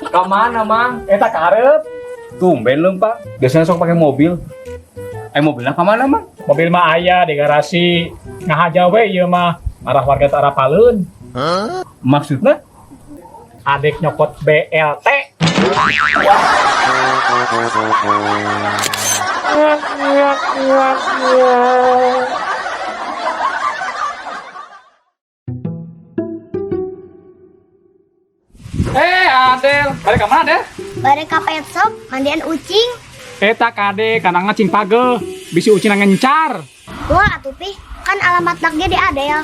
Ka mana, Mang? Eta karep. Tumben leumpang. Biasanya sok pakai mobil. Eh, mobilnya ka mana, Mang? Mobil mah aya di garasi. Ngahaja we ieu mah. Marah warga teu arapaleun. Maksudnya? Adek nyokot BLT. Eh, Adel, balik ke mana, Del? Balik ka pet shop, mandian ucing. Eta kade kandangna cing pageuh, bisi ucing ngencar. Wah, atuh pi, kan alamat lagnya di Adel.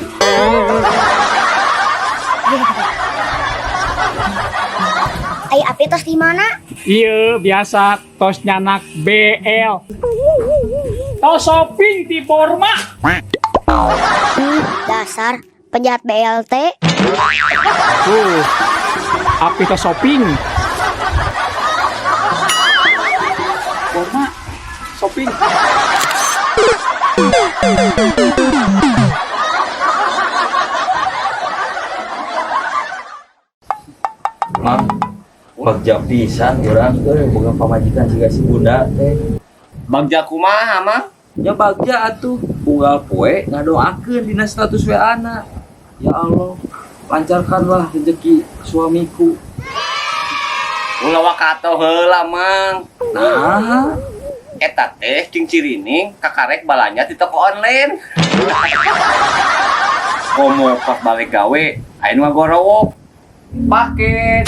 Ai api tos di mana? Iya, biasa tos nyanak BL. Tos shopping di Borma. Dasar penjahat BLT. Tuh, api tos shopping. Borma, shopping. Mang, bagja pisan urang euy boga pamajikan siga si bunda teh. Bagja kumaha, Mang? Ya bagja atuh, unggal poe ngadoakeun dina status WA-na. Ya Allah, lancarkanlah rezeki suamiku. Ulah wakato heula, Mang. Nah, Eta teh jeung cirining kakarek balanja di toko online. Komo pas balik gawe, aya nu ngagorowok. Paket.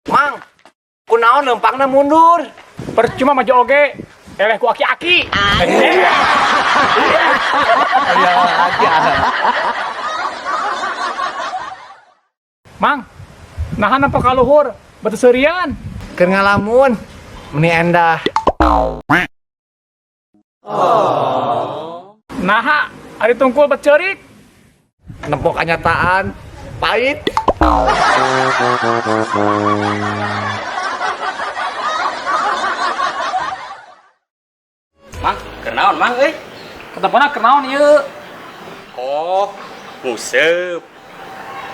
Mang, kunaon lempangna mundur? Percuma maju oge, eleh ku aki-aki. Mang, nahan apa kaluhur, batu serian. Keur ngalamun, meni endah. Naha, ari tungkul bet ceurik. Nempo kanyataan, pahit. Mang, kenaon Mang euy? Ketepona kenaon ieu? Oh, nguseup.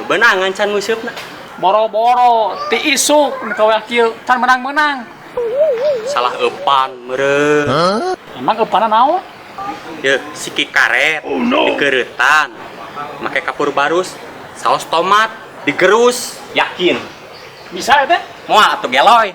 Bebenangan can nguseupna. Boro-boro ti isuk nu kaweah kieu can menang-menang. Salah eupan meureun. Emang eupana naon? Yeuh, siki karet. Oh, no. Digereutan. Make kapur barus, saus tomat, digerus. Yakin. Bisa ya teh? Moal atuh geloy.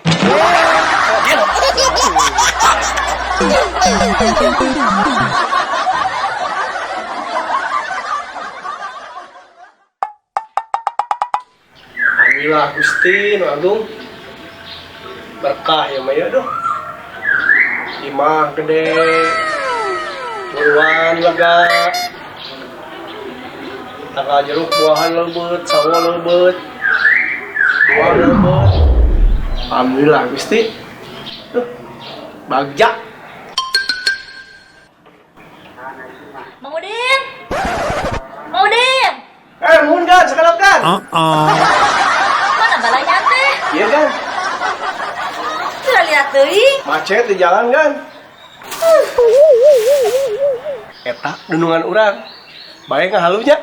Alhamdulillah Gusti nu agung. Berkah ya mah ya duh. Imah gede. Buruan lega. Tanggal jeruk buahan leubet, sawo leubet. Buah leubet. Alhamdulillah Gusti. Duh. Bagja. Mang Udin. Mang Udin. Eh, mun kan sekarang kan? Mana balanya teh? Iya kan? Sudah lihat teuing. Macet di jalan kan? Eta dunungan urang. Bae ngahalunya.